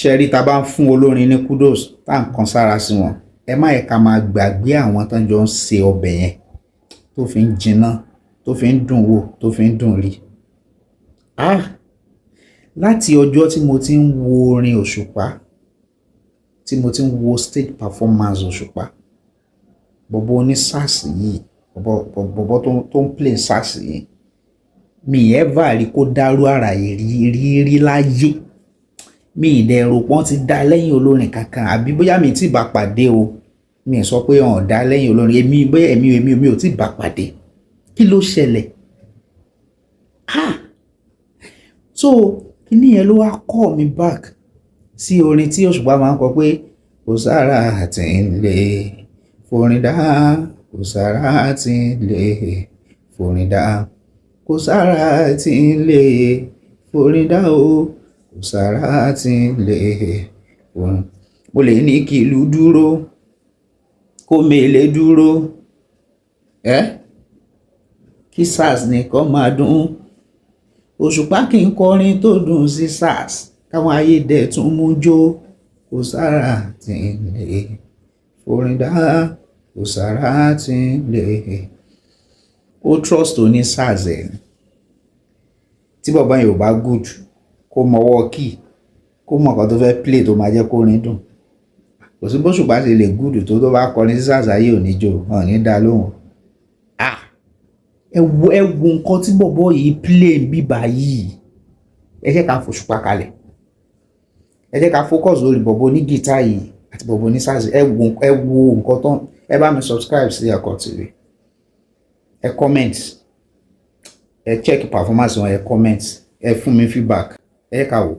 Ṣe rí, ta bá ń fún olórin ní kudos, tá à ń kan sára sí wọn, ẹ má yẹ ká máa gbàgbé àwọn tó ń jọ ń se ọbẹ̀ yẹn tó fi ń jinná, tó fi ń dùn wò, tó fi ń dùn rí. Ah, láti ọjọ́ tí mo ti ń wo orin Òṣùpá, tí mo ti ń wo stage performance Òṣùpá, bọ̀bọ̀ oní sax yìí, bọ̀bọ̀ tó ń play sax yìí, mi ì ever rí kó dárú àrà yìí rí rí rí láyé. Mi ì dẹ̀ rò pọ́n ti dá lẹ́yìn olórin kankan, àbí bóyá mi ti bá pàdé o. Mi ì sọ pé ọ̀n dá lẹ́yìn olórin èmi, bóyá èmi ò tí bá pàdé. Kí ló ṣẹlẹ̀? Ah, so kíní yẹn ló wá call me back sí orin tí Òṣùpá máa ń kọ pé kò sára àti ń lè forin dá, kò sára àti ń lè forin dá, kò sára àti ń lè forin dá o, kò sára àti ń lè forin. Mo lè ní kí ìlú dúró, kó mèlè dúró, ẹ́ kí sax nìkan máa dún. Òṣùpá kì í kọrin tó dùn sí sax, káwọn ayé dẹ̀ tún mú jó. Kò sára tí ń lè forin dá, kò sára tí ń lè. Ó trust oní sax ẹ̀ ni. Tí bàbá yẹn ò bá good, kó mọwọ́ key, kó mọ̀ nǹkan tó fẹ́ play tó máa jẹ́ kó rin dùn, kò sí bóṣùpá ṣe lè good tó bá kọrin sí sax, ayé ò ní jó, wọn ò ní dá lóhùn. Ah, ẹ wo nǹkan tí bọ̀bọ̀ yìí play bíbá yìí. Ẹ jẹ́ ká fòṣùpá kalẹ̀, ẹ jẹ́ ká focus lórí bọ̀bọ̀ ní guitar yìí àti bọ̀bọ̀ ní sax. Ẹ wo nǹkan tó. Ẹ bá mi subscribe sí Akọ TV, ẹ comment, ẹ check performance wọn, ẹ comment, ẹ fún mi feedback. Ẹ jẹ́ ká wò.